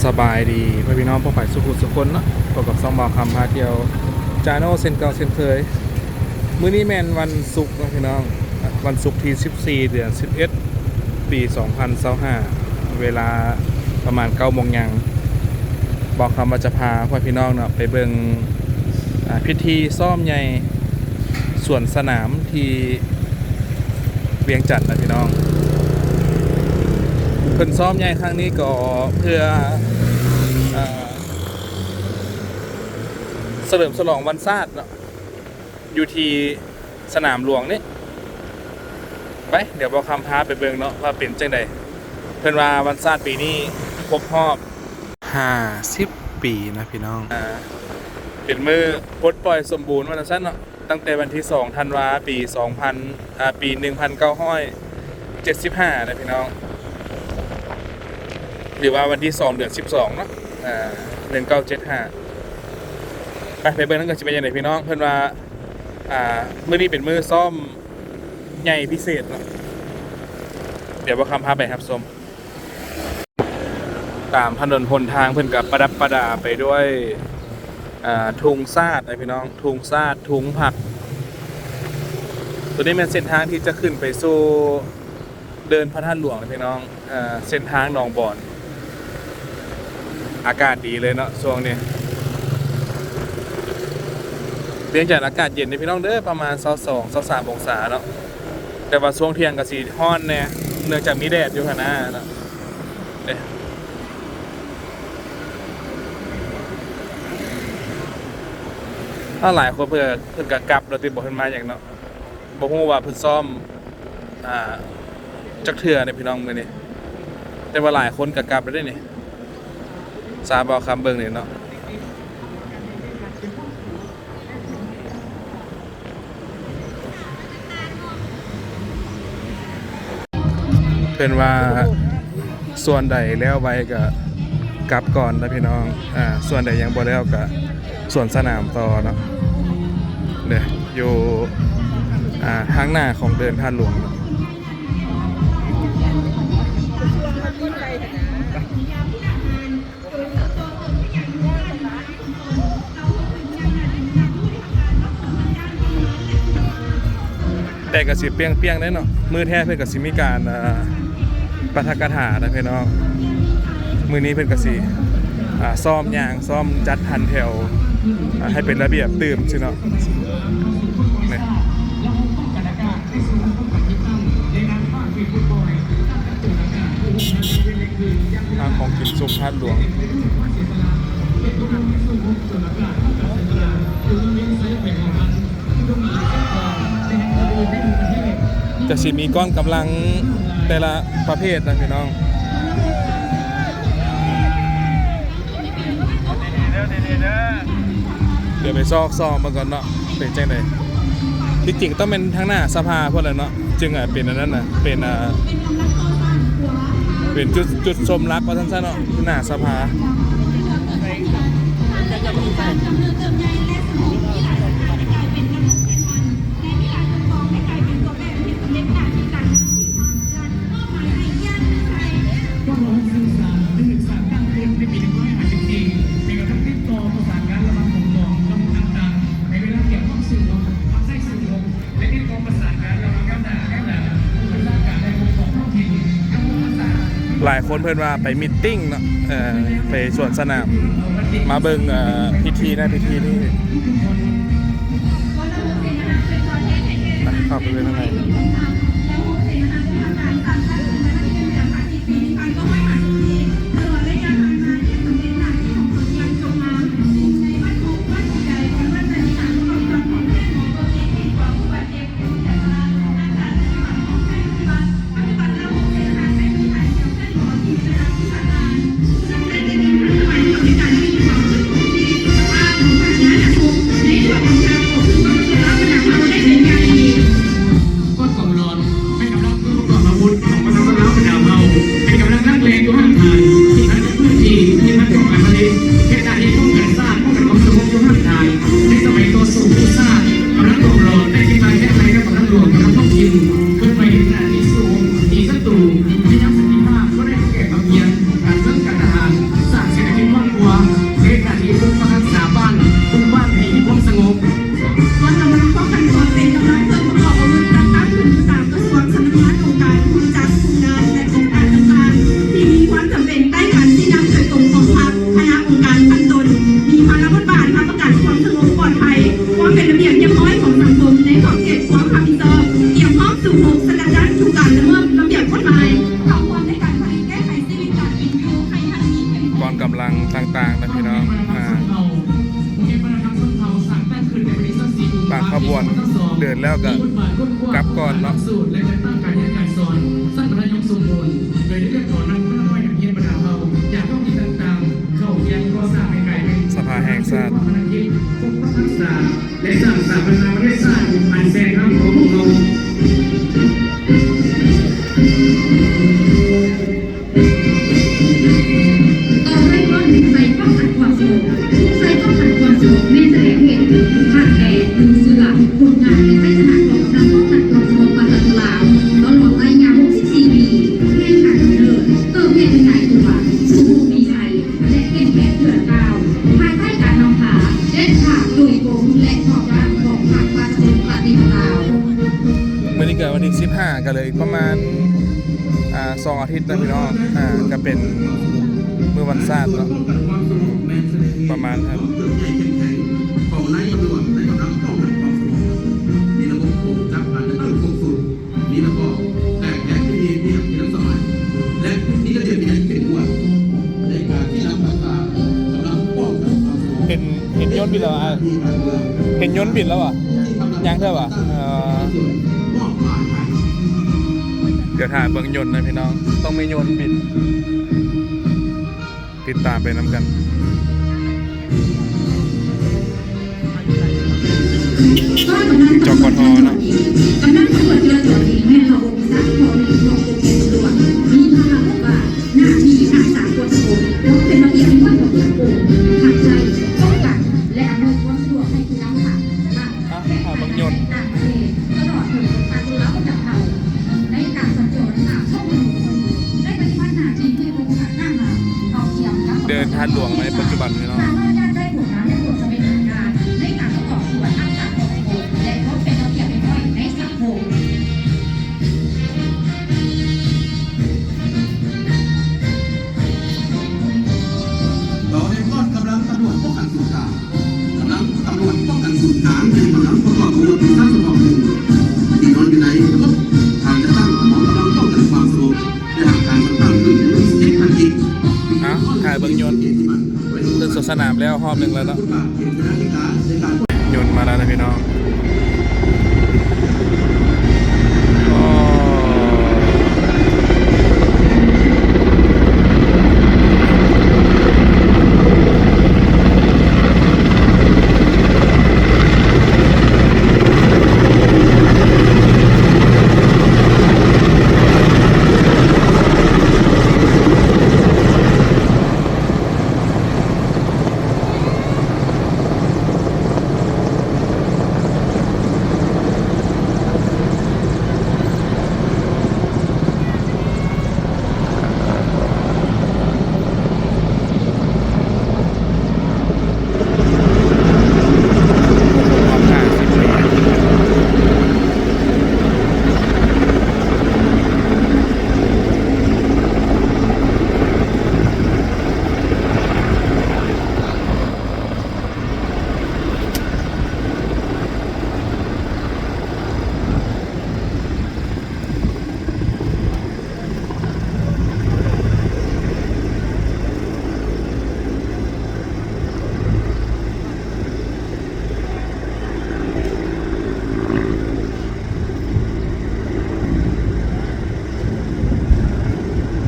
ສະບາຍດີພໍ່ແມ່ພີ່ນ້ອງປ້ອງໄປສູ່ຜູ້ສູ່ຄົນເນາະ, ພົບກັບຊ່ອງບ່າວຄຳພາທ່ຽວ Channel ເຊັ່ນເກົ່າເຊັ່ນເຄີຍ. ມື້ນີ້ແມ່ນວັນສຸກເນາະພີ່ນ້ອງ, ວັນສຸກທີສິບສີ່ ເດືອນສິບເອັດ ປີສອງພັນຊາວຫ້າ ເວລາປະມານເກົ້າໂມງຫຍັງ. ບ່າວຄຳວ່າຈະພາພໍ່ແມ່ພີ່ນ້ອງເນາະ ໄປເບິ່ງ ອ່າ ພິທີຊ້ອມໃຫຍ່ສວນສະໜາມທີ່ວຽງຈັນນະພີ່ນ້ອງ. ເພິ່ນຊ້ອມໃຫຍ່ຄັ້ງນີ້ກໍເພື່ອ ອ່າ ສະເຫຼີມສະຫຼອງວັນຊາດເນາະ ຢູ່ທີ່ສະໜາມຫຼວງນີ້. ໄປ ດຽວບ່າວຄຳພາໄປເບິ່ງເນາະວ່າເປັນຈັ່ງໃດ. ເພິ່ນວ່າວັນຊາດປີນີ້ຄົບຮອບຫ້າສິບປີນະພີ່ນ້ອງ. ອ່າ ເປັນມື້ປົດປ່ອຍສົມບູນວ່າຊັ້ນເນາະ, ຕັ້ງແຕ່ວັນທີສອງທັນວາ ປີສອງພັນ ອ່າ ປີໜຶ່ງພັນເກົ້າຮ້ອຍເຈັດສິບຫ້ານະພີ່ນ້ອງ, ຫຼືວ່າວັນທີສອງ ເດືອນສິບສອງເນາະ ອ່າ ໜຶ່ງເກົ້າເຈັດຫ້າ. ໄປ ໄປເບິ່ງນຳກັນຊິເປັນຈັ່ງໃດພີ່ນ້ອງ. ເພິ່ນວ່າ ອ່າ ມື້ນີ້ເປັນມື້ຊ້ອມໃຫຍ່ພິເສດເນາະ, ດຽວບ່າວຄຳພາໄປຮັບຊົມ. ຕາມຖະໜົນຫົນທາງເພິ່ນກໍປະດັບປະດາໄປດ້ວຍ ອ່າ ທຸງຊາດນະພີ່ນ້ອງ, ທຸງຊາດ ທຸງພັກ. ໂຕນີ້ແມ່ນເສັ້ນທາງທີ່ຈະຂຶ້ນໄປສູ່ເດີ່ນພະທາດຫຼວງນະພີ່ນ້ອງ, ເອີ ເສັ້ນທາງໜອງບອນ. ອາກາດດີເລີຍເນາະຊ່ວງນີ້, ວຽງຈັນອາກາດເຢັນເດ້ພີ່ນ້ອງເດີ, ປະມານຊາວສອງ ຊາວສາມອົງສາເນາະ, ແຕ່ວ່າຊ່ວງທ່ຽງກໍຊິຮ້ອນແດ່ ເນື່ອງຈາກມີແດດຢູ່ຫັ້ນນະເນາະ. ເດ້ ຫຼາຍຄົນເພິ່ນ ເພິ່ນກໍກັບແລ້ວຕິ ບໍ່ເພິ່ນມາຫຍັງເນາະ, ບໍ່ຮູ້ວ່າເພິ່ນຊ້ອມ ອ່າ ຈັກເທື່ອໃດພີ່ນ້ອງມື້ນີ້, ແຕ່ວ່າຫຼາຍຄົນກໍກັບແລ້ວເດ້ນີ້. ສາວບ່າວຄຳເບິ່ງນີ້ເນາະ. ເພິ່ນວ່າສ່ວນໃດແລ້ວໄວກໍກັບກ່ອນນະພີ່ນ້ອງ, ອ່າ ສ່ວນໃດຍັງບໍ່ແລ້ວກໍສວນສະໜາມຕໍ່ເນາະ. ເດ້ ຢູ່ ອ່າ ທາງໜ້າຂອງເດີ່ນທາດຫຼວງເນາະ. ແດດກໍຊິປ່ຽງໆເດ້ເນາະ, ມື້ແທ້ເພິ່ນກໍຊິມີການ ອ່າ ປາຖະກະຖານະພີ່ນ້ອງ. ມື້ນີ້ເພິ່ນກໍຊິ ອ່າ ຊ້ອມຍ່າງ ຊ້ອມຈັດພັນແຖວ ອ່າ ໃຫ້ເປັນລະບຽບຕື່ມຊີ້ເນາະ. ນີ້ ຮ້ານຂອງກິນສຸກທາດຫຼວງ ຈະຊິມີກ້ອນກຳລັງແຕ່ລະປະເພດນະພີ່ນ້ອງ. ດຽວໄປຊອກສ່ອງເບິ່ງກ່ອນເນາະ ເປັນຈັ່ງໃດ. ທີ່ຈິງຕ້ອງແມ່ນທາງໜ້າສະພາພຸ້ນແຫຼະເນາະ, ຈຶ່ງ ອາ ເປັນອັນນັ້ນນະ ເປັນ ອາ ເປັນຈຸດ ຈຸດຊົມຫຼັກວ່າຊັ້ນຊະເນາະ ໜ້າສະພາ. ຫຼາຍຄົນເພິ່ນວ່າໄປມີດຕິ້ງເນາະ ເອີ ໄປສວນສະໜາມ ມາເບິ່ງ ເອີ ພິທີນັ້ນພິທີນີ້. ໄປ ເຂົ້າໄປເບິ່ງຂ້າງໃນ. ກໍຕ້ອງລໍ ອນກຳລັງຕ່າງໆນະພີ່ນ້ອງ ອ່າ ບາງຂະບວນເດີນແລ້ວກໍກັບກ່ອນເນາະ. ສະພາແຫ່ງຊາດ ແລະສ້າງສາພັນນາປະເທດຊາດອັນແສນງາມຂອງພວກເຮົາ. ຕໍ່ໄດ້ພ້ອມໃສ່ປ້ອງກັນຄວາມສະຫງົບ. ໃສ່ປ້ອງກັນຄວາມສະຫງົບແມ່ນສະແດງເຫັນທ່າແທ້ ໜຶ່ງເຊື່ອ ຜົນງານ ແລະ ໄຊຊະນະຂອງກຳລັງປ້ອງກັນຄວາມສະຫງົບປະຊາຊົນລາວ ຕະຫຼອດໄລຍະຫົກສິບສີ່ປີແຫ່ງການດຳເນີນ ເຕີບໃຫຍ່ຂະຫຍາຍຕົວ ສູງລົງມີໄຊ ແລະ ເຂັ້ມແຂງເທື່ອກ້າວ ພາຍໃຕ້ການນຳພາເດັດຂາດໂດຍກົງ ແລະ ພ້ອມດ້ານຂອງພັກປະຊາຊົນປະຕິວັດລາວ. ມື້ນີ້ກໍວັນທີສິບຫ້າ ກໍເຫຼືອອີກປະມານ ອ່າ ສອງອາທິດນະພີ່ນ້ອງ ອ່າ ກໍເປັນມື້ວັນຊາດເນາະ ປະມານນັ້ນ. ມີລະບົບການຈັດຕັ້ງຄົບຊຸດ ມີລະບອບແຕ່ງແຍກທີ່ມີລະບຽບທີ່ທັນສະໄໝ ແລະ ມີລະບຽບທີ່ເຂັ້ມງວດ ໃນການທີ່ນຳພັກສາກຳລັງປ້ອງກັນຄວາມສະຫງົບ. ເຫັນ ເຫັນຍົນບິນແລ້ວ ເຫັນຍົນບິນແລ້ວຫວາ? ຍັງເທື່ອຫວາ? ເອີ ດຽວຖ້າເບິ່ງຍົນນະພີ່ນ້ອງ ຕ້ອງມີຍົນບິນ. ຕິດຕາມໄປນຳກັນ ຈກທ ເນາະ. ກຳລັງສຳຫຼວດຈະລາຈອນເອງແມ່ນລະບົບວິຊາສະເພາະໜຶ່ງຂອງກົມການຕຳຫຼວດ ມີພາລະບົດບາດໜ້າທີ່ຮັກສາຄວາມສະຫງົບ ຄວາມເປັນລະບຽບຂອງສັງຄົມ ຮັບໃຊ້ ປ້ອງກັນ ແລະ ອຳນວຍຄວາມສະດວກໃຫ້ຜູ້ນຳພັກ ແລະ ແຂກພາຍໃນ ແລະ ຕ່າງປະເທດ ຕະຫຼອດເຖິງປະຊາຊົນລາວປະຈຳເຜົ່າ ໃນການສັນຈອນຂ້າມຊົມມະນຸດ ໄດ້ປະຕິບັດໜ້າທີ່ເພື່ອຄວາມສະຫວັດດີ ເດີນທາງຫຼວງໃນປັດຈຸບັນນີ້ເນາະ ສາມາດຍາດໄດ້ຜົນງານ ແລະ ຜົນສຳເລັດຂອງງານ ໃນການປະກອບສ່ວນຮັກສາຄວາມສະຫງົບ ແລະ ຄວາມເປັນລະບຽບຮຽບຮ້ອຍໃນສັງຄົມ. ຕໍ່ໄດ້ກ່ອນກຳລັງຕຳຫຼວດປ້ອງກັນສູນກາງ ກຳລັງຕຳຫຼວດປ້ອງກັນສູນກາງ ແມ່ນກຳລັງປະກອບຂອງໜ່ວຍປະຊາສະເພາະໜຶ່ງ ທີ່ນອນຢູ່ໃນລະບົບການຈັດຕັ້ງຂອງກຳລັງປ້ອງກັນຄວາມສະຫງົບ ແລະ ຫາກການຈັດຕັ້ງຂຶ້ນໃນວັນທີສິບເອັດ ພະຈິກ ອ້າວ ຖ່າຍເບິ່ງຍົນ ເພິ່ນສວນສະໜາມແລ້ວຮອບໜຶ່ງແລ້ວເນາະ. ຍົນມາແລ້ວນະພີ່ນ້ອງ.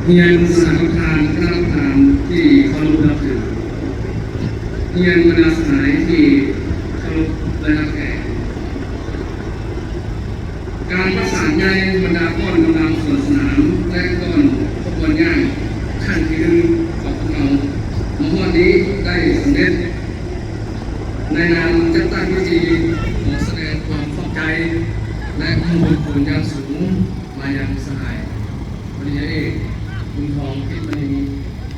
ຮຽນສະຫະປະທານ ຄະນະປະທານທີ່ເຄົາລົບນັບຖື, ຮຽນບັນດາສະຫາຍທີ່ເຄົາລົບ ແລະ ຮັກແພງ. ການປະສານໃຫຍ່ບັນດາກ້ອນກຳລັງສວນສະໜາມ ແລະ ກ້ອນຂະບວນຍ່າງຄັ້ງທີໜຶ່ງຂອງພວກເຮົາ ມາຮອດນີ້ໄດ້ສຳເລັດ. ໃນນາມຈັດຕັ້ງພິທີ ຂໍສະແດງຄວາມຂອບໃຈ ແລະ ຂໍບຸນຄຸນຢ່າງສູງມາຍັງສະຫາຍ ປະລິນຍາເອກ ບຸນທອງ ທິດມະນີ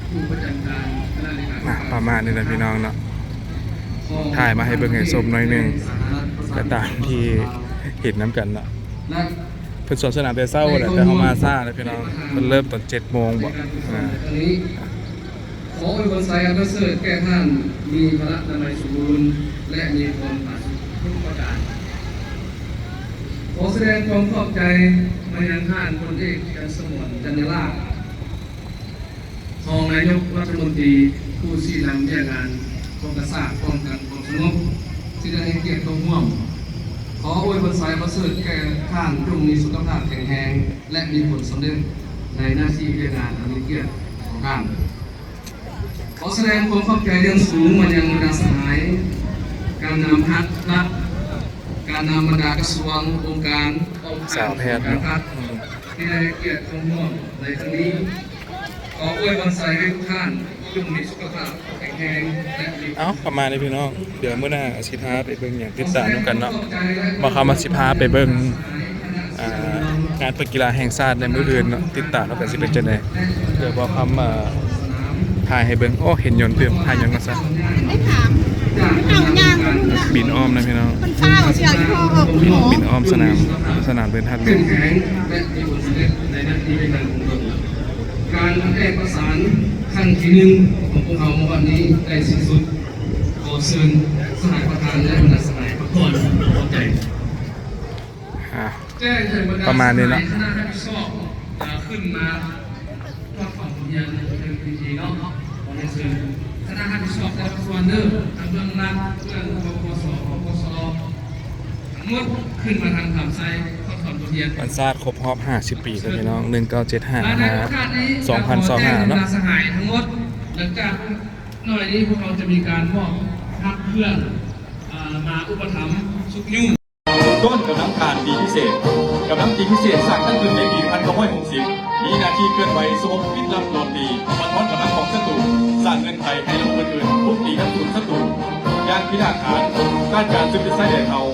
ຜູ້ປະຈຳການຄະນະເລຂາທິການ ອ່ະ ປະມານນີ້ແຫຼະພີ່ນ້ອງເນາະ. ຖ່າຍມາໃຫ້ເບິ່ງໃຫ້ຊົມໜ້ອຍໜຶ່ງ ກໍຕາມທີ່ເຫັນນຳກັນເນາະ. ເພິ່ນສວນສະໜາມແຕ່ເຊົ້າແຫຼະ ແຕ່ເຮົາມາຊ້າເດ້ພີ່ນ້ອງ. ເພິ່ນເລີ່ມຕອນເຈັດໂມງບໍ? ອ່າ ຂໍອວຍພອນໄຊອັນປະເສີດແກ່ທ່ານ ມີພະລະນາໄມສົມບູນ ແລະ ມີຄວາມຜາສຸກທຸກປະການ. ຂໍສະແດງຄວາມຂອບໃຈມາຍັງທ່ານພົນເອກ ຈັນສະໝອນ ຈັນຍາລາດ. ເຂົາ ຮອງນາຍົກລັດຖະມົນຕີ ຜູ້ຊີ້ນຳວຽກງານກອງກະຊາກປ້ອງກັນຄວາມສະຫງົບ ທີ່ໄດ້ໃຫ້ກຽດເຂົ້າຮ່ວມ. ຂໍອວຍພອນໄຊປະເສີດແກ່ທ່ານ ຈົ່ງມີສຸຂະພາບແຂງແຮງ ແລະ ມີຜົນສຳເລັດໃນໜ້າທີ່ວຽກງານອັນມີກຽດຂອງທ່ານ. ຂໍສະແດງຄວາມຂອບໃຈຢ່າງສູງມາຍັງບັນດາສະຫາຍການນຳພັກລັດ, ການນຳບັນດາກະຊວງ, ອົງການ, ອົງການ ສາວແພດເນາະ ຂອງພັກ ທີ່ໄດ້ໃຫ້ກຽດເຂົ້າຮ່ວມໃນຄັ້ງນີ້. ຂໍອວຍພອນໄຊໃຫ້ທຸກທ່ານຈົ່ງມີສຸຂະພາບແຂງແຮງ ແລະ ມີ ເອົ້າ ປະມານນີ້ພີ່ນ້ອງ, ດຽວມື້ໜ້າຊິພາໄປເບິ່ງຫຍັງ ຕິດຕາມນຳກັນເນາະ. ບ່າວຄຳວ່າຊິພາໄປເບິ່ງ ອ່າ ງານເປີດກິລາແຫ່ງຊາດໃນມື້ອື່ນເນາະ, ຕິດຕາມນຳກັນຊິເປັນຈັ່ງໃດ. ດຽວບ່າວຄຳ ເອີ ຖ່າຍໃຫ້ເບິ່ງ. ໂອ້ ເຫັນຍົນຕື່ມ, ຖ່າຍຍົນກ່ອນຊະ. ໄດ້ຖາມ ເຮົາຍ່າງໄປພຸ້ນລະ ບິນອ້ອມນະພີ່ນ້ອງ, ມັນຟ້າວຊິເອົາອີ່ພໍ່ອອກ ບິນອ້ອມສະໜາມ, ສະໜາມເດີນທາດຫຼວງ. ເຂັ້ມແຂງ ແລະ ມີຜົນສຳເລັດໃນໜ້າທີ່ວຽກງານຂອງຕົນ. ການແລກປະສານຄັ້ງທີໜຶ່ງຂອງພວກເຮົາໃນວັນນີ້ໄດ້ສິ້ນສຸດ. ຂໍເຊີນສະຫາຍປະທານ ແລະ ບັນດາສະຫາຍພັກຜ່ອນ ຂອບໃຈ. ອ່າ ແຈ້ງໃຫ້ບັນດາ ປະມານນີ້ເນາະ ສະຫາຍຄະນະຮັບຜິດຊອບ ເອີ ຂຶ້ນມາຮັບຟັງບົດຮຽນເທິງເວທີເນາະ. ຂໍຮຽນເຊີນຄະນະຮັບຜິດຊອບແຕ່ລະສ່ວນເດີ ທັງເບື້ອງຫຼັງ ເບື້ອງ ປກສ ປກສ ທັງໝົດ ຂຶ້ນມາທາງຂ້າງຊ້າຍ ຮັບຟັງບົດຮຽນ. ວັນຊາດຄົບຮອບຫ້າສິບປີເດີພີ່ນ້ອງ, ໜຶ່ງເກົ້າເຈັດຫ້າ ຫາ ສອງພັນຊາວຫ້າເນາະ. ບັນດາສະຫາຍທັງໝົດ ຫຼັງຈາກໜ້ອຍນີ້ ພວກເຮົາຈະມີການມອບຮັບເຄື່ອງ ເອີ ມາອຸປະຖຳຊຸກຍູ້. ກ້ອນກຳລັງຖ່ານຕີພິເສດ. ກຳລັງຕີພິເສດສ້າງຕັ້ງຂຶ້ນໃນປີໜຶ່ງພັນເກົ້າຮ້ອຍຫົກສິບ ມີໜ້າທີ່ເຄື່ອນໄຫວສະຫງົບປິດລັບຫຼອດຕີ, ບັດທອນກຳລັງຂອງສັດຕູ, ສ້າງເງື່ອນໄຂໃຫ້ລະບົບອື່ນໆບຸກຕີທັບສູນສັດຕູຢ່າງພິນາອາດຫານ, ຕ້ານການສືບເລາະຊາຍແດນເຮົາ,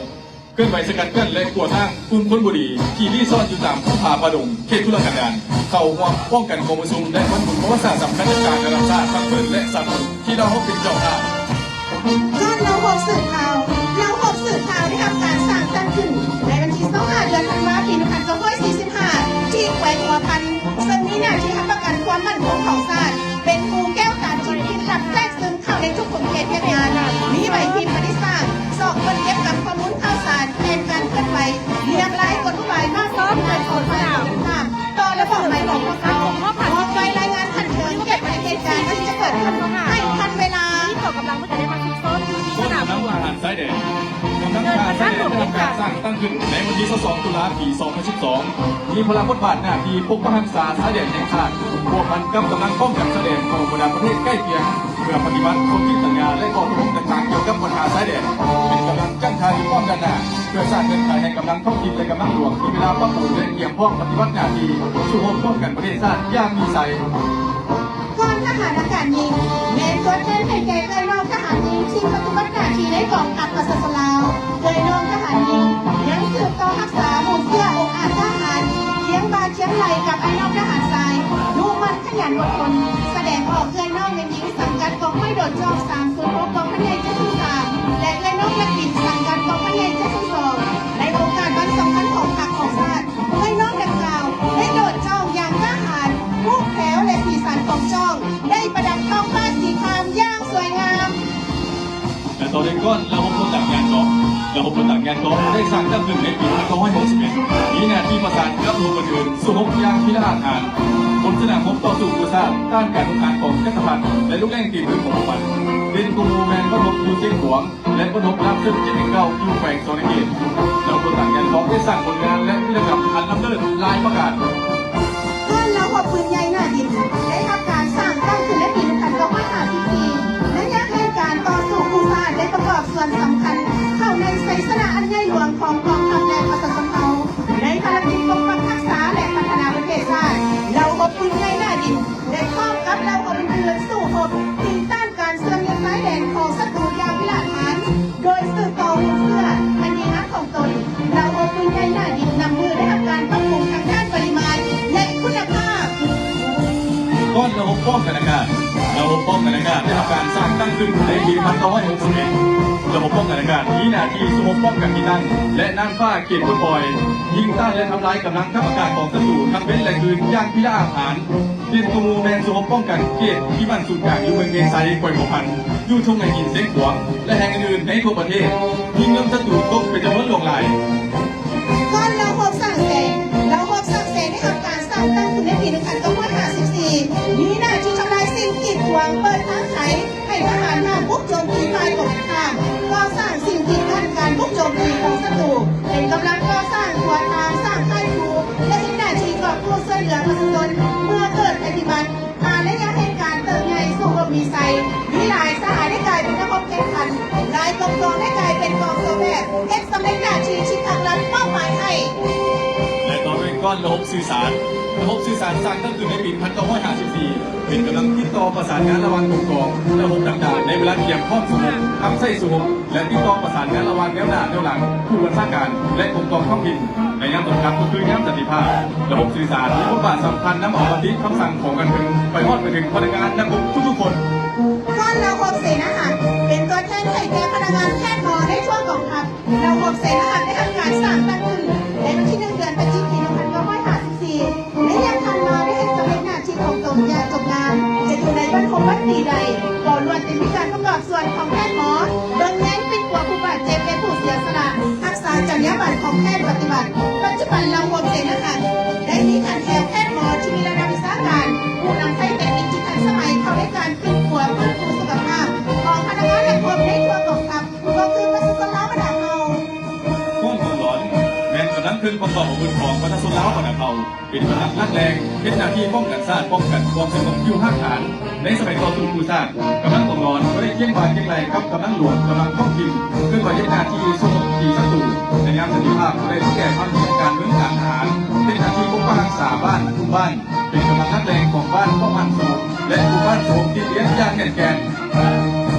ເຄື່ອນໄຫວສະກັດກັ້ນ ແລະ ກວດລ້າງກຸ່ມຄົນບໍ່ດີທີ່ລີ້ຊ່ອນຢູ່ຕາມພູຜາປ່າດົງ ເຂດທຸລະກັນດານ, ເຂົ້າຮ່ວມປ້ອງກັນກອງປະຊຸມ ແລະ ວັນບຸນປະຫວັດສາດສຳຄັນຕ່າງໆ ລະດັບຊາດ, ພັກເພິ່ນ ແລະ ສາກົນ ທີ່ລາວເຮົາເປັນເຈົ້າພາບ. ກ່ອນລາວຮອບສືບຂ່າວ. ລາວຮອບສືບຂ່າວໄດ້ຮັບການສ້າງຕັ້ງຂຶ້ນໃນວັນທີຊາວຫ້າ ເດືອນທັນວາ ປີໜຶ່ງພັນເກົ້າຮ້ອຍສີ່ສິບຫ້າ ທີ່ແຂວງຫົວພັນ, ເຊິ່ງມີໜ້າທີ່ຮັບປະກັນຄວາມໝັ້ນຄົງຂອງຊາດ, ເປັນໝູ່ແກ້ວຕາທິບທີ່ລັບແຊກຊຶມເຂົ້າໃນທຸກຂົງເຂດວຽກງານ, ມີໃບພິມປະຕິສາງ, ຊອກຄົ້ນເກັບກຳຂໍ້ມູນຂ່າວສານ, ແຜນການເຄື່ອນໄຫວ, ລຽງລາຍກົນອຸບາຍມາກ ເປັນການຂໍຄວາມເປັນທຳ ຕໍ່ລະບອບໃໝ່ຂອງພວກເຮົາ. ອອກໄປລາຍງານຂັ້ນເທິງ ແກ້ໄຂເຫດການທີ່ຈະເກີດຂຶ້ນໃຫ້ທັນເວລາ. ມີກອງກຳລັງມັນຈະໄດ້ມາຊຸກຊ້ອນຢູ່ທີ່ສະໜາມຫຼວງ ທະຫານຊາຍແດນ. ກຳລັງທະຫານຊາຍແດນໄດ້ຮັບການສ້າງຕັ້ງຂຶ້ນໃນວັນທີຊາວສອງ ຕຸລາ ປີສອງພັນສິບສອງ ມີພາລະບົດບາດໜ້າທີ່ປົກປັກຮັກສາຊາຍແດນແຫ່ງຊາດ ພົວພັນກັບກຳລັງປ້ອງກັນຊາຍແດນຂອງບັນດາປະເທດໃກ້ຄຽງ ເພື່ອປະຕິບັດສົນທິສັນຍາ ແລະ ຂໍ້ຕົກລົງຕ່າງໆ ກ່ຽວກັບບັນຫາຊາຍແດນ, ເປັນກຳລັງຈັນທານຸກຳມະການດ້ານໜ້າ ເພື່ອສ້າງເງື່ອນໄຂໃຫ້ກຳລັງທ້ອງຖິ່ນ ແລະ ກຳລັງຫຼວງ ມີເວລາປັບປຸງ ແລະ ກຽມພ້ອມປະຕິບັດໜ້າທີ່ສູ້ຮົບປ້ອງກັນປະເທດຊາດຢ່າງມີໄຊ. ກ່ອນທະຫານອາກາດຍິງ ແມ່ນຕົວແທນໃຫ້ແກ່ເອື້ອຍນ້ອງທະຫານຍິງທີ່ປະຕິບັດໜ້າທີ່ໃນກອງທັບປະຊາຊົນລາວ. ເອື້ອຍນ້ອງທະຫານຍິງຍັງສືບຕໍ່ຮັກສາມູນເຊື້ອອົງອາດທະຫານ ຄຽງບ່າຄຽງໄຫຼ່ກັບອ້າຍນ້ອງທະຫານຊາຍ, ດຸໝັ່ນຂະຫຍັນອົດທົນ, ສະແດງອອກເອື້ອຍນ້ອງແມ່ນຍິງສັງກັດກອງຮ້ອຍໂດດຈ້ອງ ສາມສູນຫົກ ກອງພັນໃຫຍ່ເຈັດສູນສາມ ແລະ ເອື້ອຍນ້ອງນັກບິນສັງກັດກອງພັນໃຫຍ່ເຈັດສູນສອງ ໃນໂອກາດວັນສຳຄັນຂອງພັກຂອງຊາດ. ເອື້ອຍນ້ອງດັ່ງກ່າວໄດ້ໂດດຈ້ອງຢ່າງກ້າຫານ, ຮູບແຖວ ແລະ ສີສັນຂອງຈ້ອງໄດ້ປະດັບທ້ອງຟ້າສີຄາມຢ່າງສວຍງາມ. ແລະ ຕໍ່ເດ້ກ້ອນລະບົບລົດຕັກຍານກອງ. ລະບົບລົດຕັກຍານກອງໄດ້ສ້າງຕັ້ງຂຶ້ນໃນປີໜຶ່ງພັນເກົ້າຮ້ອຍຫົກສິບເອັດ ມີໜ້າທີ່ປະສານກັບລະບົບອື່ນໆ ສູ້ຮົບຢ່າງພິລະອາດຫານ, ບົນສະໜາມຮົບຕໍ່ສູ້ກູ້ຊາດ, ຕ້ານການຮຸກຮານຂອງຈັກກະພັດ ແລະ ລູກແລ້ງຕີນມືຂອງພວກມັນ. ເດັ່ນກວ່າໝູ່ແມ່ນບັ້ນຮົບຢູ່ຊຽງຂວາງ ແລະ ບັ້ນຮົບລາບເຊິ່ງເຈັດໜຶ່ງເກົ້າ ຢູ່ແຂວງສະຫວັນນະເຂດ. ລະບົບລົດຕັກຍານກອງໄດ້ສ້າງຜົນງານ ແລະ ວິລະກຳອັນລ້ຳເລີດຫຼາຍປະການ. ກ່ອນລະບົບປືນໃຫຍ່ໜ້າດິນໄດ້ຮັບການສ້າງຕັ້ງຂຶ້ນໃນປີໜຶ່ງພັນເກົ້າຮ້ອຍຫ້າສິບສີ່ ໄລຍະແຫ່ງການຕໍ່ສູ້ກູ້ຊາດໄດ້ປະກອບສ່ວນສຳຄັນເຂົ້າໃນໄຊຊະນະອັນໃຫຍ່ຫຼວງຂອງກອງທັບ ແລະ ປະຊາຊົນເຮົາ ໃນພາລະກິດປົກປັກຮັກສາ ແລະ ພັດທະນາປະເທດຊາດ. ລະບົບປືນໃຫຍ່ໜ້າດິນ ແລະ ພ້ອມກັບລະບົບອື່ນໆ ສູ້ຮົບຕີຕ້ານການເຊື່ອມໂຍງຊາຍແດນຂອງສັດຕູຢ່າງວິລະອາດຫານ ໂດຍສືບຕໍ່ມູນເຊື້ອອັນດີງາມຂອງຕົນ. ລະບົບປືນໃຫຍ່ໜ້າດິນນຳມືໄດ້ຮັບການປັບປຸງທາງດ້ານປະລິມານ ແລະ ຄຸນນະພາບ. ກ່ອນລະບົບປ້ອງກັນອາກາດ. ລະບົບປ້ອງກັນອາກາດໄດ້ຮັບການສ້າງຕັ້ງຂຶ້ນໃນປີໜຶ່ງພັນເກົ້າຮ້ອຍຫົກສິບເອັດ. ລະບົບປ້ອງກັນອາກາດມີໜ້າທີ່ສູ້ຮົບປ້ອງກັນທີ່ຕັ້ງ ແລະ ນ່ານຟ້າເຂດປົດປ່ອຍ, ຍິງຕ້ານ ແລະ ທຳລາຍກຳລັງທັບອາກາດຂອງສັດຕູທັງເວັນ ແລະ ຄືນຢ່າງພິລະອາດຫານ. ເດັ່ນກວ່າໝູ່ແມ່ນສູ້ຮົບປ້ອງກັນເຂດທີ່ໝັ້ນສູນກາງຢູ່ເມືອງວຽງໄຊ ແຂວງຫົວພັນ, ຢູ່ທົ່ງໄຮ່ຫີນຊຽງຂວາງ ແລະ ແຫ່ງອື່ນໆໃນທົ່ວປະເທດ, ຍິງເງິນສັດຕູຕົກເປັນຈຳນວນຫຼວງຫຼາຍ. ກ່ອນລະບົບສ້າງແສງ. ລະບົບສ້າງແສງໄດ້ຮັບການສ້າງຕັ້ງຂຶ້ນໃນປີໜຶ່ງພັນເກົ້າຮ້ອຍຫ້າສິບສີ່ ມີໜ້າທີ່ທຳລາຍ ໃສ່ ມີຫຼາຍສາຂາໄດ້ກາຍເປັນລະບົບແຂ່ງຂັນ, ຫຼາຍກອງກອງໄດ້ກາຍເປັນກອງໂຕແພດ ເຮັດສຳເລັດໜ້າທີ່ທີ່ພັກລັດມອບໝາຍໃຫ້. ແລະ ຕໍ່ດ້ວຍກ້ອນລະບົບສື່ສານ. ລະບົບສື່ສານສ້າງຕັ້ງຂຶ້ນໃນປີໜຶ່ງພັນເກົ້າຮ້ອຍຫ້າສິບສີ່ ເປັນກຳລັງຕິດຕໍ່ປະສານງານລະຫວ່າງກົມກອງ, ລະບົບຕ່າງໆ ໃນເວລາກຽມພ້ອມສະຫງົບ, ຮັບໃຊ້ສະຫງົບ ແລະ ຕິດຕໍ່ປະສານງານລະຫວ່າງແນວໜ້າແນວຫຼັງ, ຜູ້ບັນຊາການ ແລະ ປົກຄອງທ້ອງຖິ່ນ ໃນຍາມສົງຄາມກໍຄືຍາມສັນຕິພາບ. ລະບົບສື່ສານມີບົດບາດສຳຄັນນຳເອົາບັນທິຄຳສັ່ງຂອງການເມືອງໄປຮອດໄປເຖິງພະນັກງານ ແລະ ທຸກໆຄົນ. ກ້ອນລະບົບເສນາອາຫານ ເປັນຕົວແທນໃຫ້ແກ່ພະນັກງານແພດໝໍໃນທົ່ວກອງທັບ. ລະບົບເສນາອາຫານໄດ້ຮັບການສ້າງຕັ້ງຂຶ້ນໃນວັນທີໜຶ່ງ ເດືອນພະຈິກ ປີໜຶ່ງພັນເກົ້າຮ້ອຍຫ້າສິບສີ່ ແລະ ຍັງຜ່ານມາໄດ້ເຮັດສຳເລັດໜ້າທີ່ຂອງຕົນຢ່າງຈົບງາມ. ຈະຢູ່ໃນວັນຄົບວັນປີໃດ ກໍລ້ວນແຕ່ມີການປະກອບສ່ວນຂອງແພດໝໍ ເບິ່ງແຍງປິ່ນປົວຜູ້ບາດເຈັບ ແລະ ຜູ້ເສຍສະຫຼະ ຮັກສາຈັນຍາບັນຂອງແພດປະຕິບັດ. ປັດຈຸບັນລະບົບເສນາອາຫານໄດ້ມີຂັ້ນແຖວແພດໝໍທີ່ມີລະດັບວິຊາການ, ຜູ້ນຳໃຊ້ເຕັກນິກທີ່ທັນສະໄໝເຂົ້າໃນການປິ່ນປົວຟື້ນຟູສຸຂະພາບຂອງພະນັກງານ ແລະ ຄົນໃນທົ່ວກອງທັບ ກໍຄືປະຊາຊົນລາວບັນດາເຜົ່າ. ກອງກອງຫຼອນ ແມ່ນກຳລັງເຄື່ອງປະກອບອາວຸດຂອງປະຊາຊົນລາວບັນດາເຜົ່າ ເປັນກຳລັງຫຼັກແຫຼ່ງ ເຮັດໜ້າທີ່ປ້ອງກັນຊາດ ປ້ອງກັນຄວາມສະຫງົບຢູ່ຮາກຖານ. ໃນສະໄໝຕໍ່ສູ້ກູ້ຊາດ ກຳລັງກອງຫຼອນບໍ່ໄດ້ຄຽງບ່າຄຽງໄຫຼ່ກັບກຳລັງຫຼວງ, ກຳລັງທ້ອງຖິ່ນ ເຄື່ອນໄຫວເຮັດໜ້າທີ່ໂຈມຕີສັດຕູ. ໃນຍາມສັນຕິພາບ ກໍໄດ້ລຸແກ່ຄວາມຂຽງການເມືອງການທະຫານ, ເຮັດໜ້າທີ່ປົກປັກຮັກສາບ້ານ, ຄຸ້ມບ້ານ, ເປັນກຳລັງຫຼັກແຫຼ່ງຂອງບ້ານປ້ອງກັນສະຫງົບ ແລະ ໝູ່ບ້ານສະຫງົບຕິດຕິດຢ່າງແໜ້ນແກ່ນ.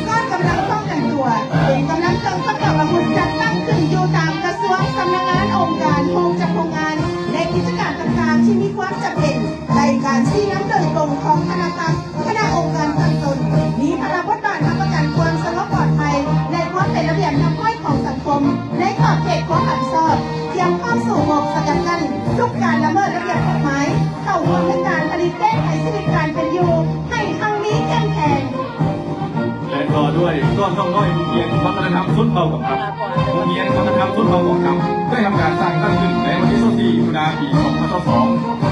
ກອງກຳລັງປ້ອງກັນຕົວ ເປັນກຳລັງເຄື່ອງປະກອບອາວຸດ ຈັດຕັ້ງຂຶ້ນຢູ່ຕາມກະຊວງ, ສຳນັກງານ, ອົງການ, ໂຮງຈັກໂຮງງານ ແລະ ກິດຈະການຕ່າງໆ ທີ່ມີຄວາມຈຳເປັນ ໃນການຊີ້ນຳໂດຍກົງຂອງຄະນະພັກ, ຄະນະອົງການຕັ້ງຕົ້ນ ມີພາລະບົດບາດຮັບປະກັນຄວາມສະຫງົບປອດໄພ ແລະ ຄວາມເປັນລະບຽບຮຽບຮ້ອຍຂອງສັງຄົມ ໃນຂອບເຂດຄວາມຮັບຜິດຊອບ, ກຽມພ້ອມສູ້ຮົບສະກັດກັ້ນທຸກການລະເມີດລະບຽບກົດໝາຍ ເຂົ້າຮ່ວມໃນການຜະລິດແກ້ໄຂຊີວິດການເປັນຢູ່ໃຫ້ຮັ່ງມີເຂັ້ມແຂງ. ແລະ ຕໍ່ດ້ວຍກອງນ້ອງນ້ອຍໂຮງຮຽນວັດທະນະທຳຊົນເຜົ່າກອງທັບ. ໂຮງຮຽນວັດທະນະທຳຊົນເຜົ່າກອງທັບ ໄດ້ຮັບການສ້າງຕັ້ງຂຶ້ນໃນວັນທີຊາວສີ່ ມິຖຸນາ ປີສອງພັນຊາວສອງ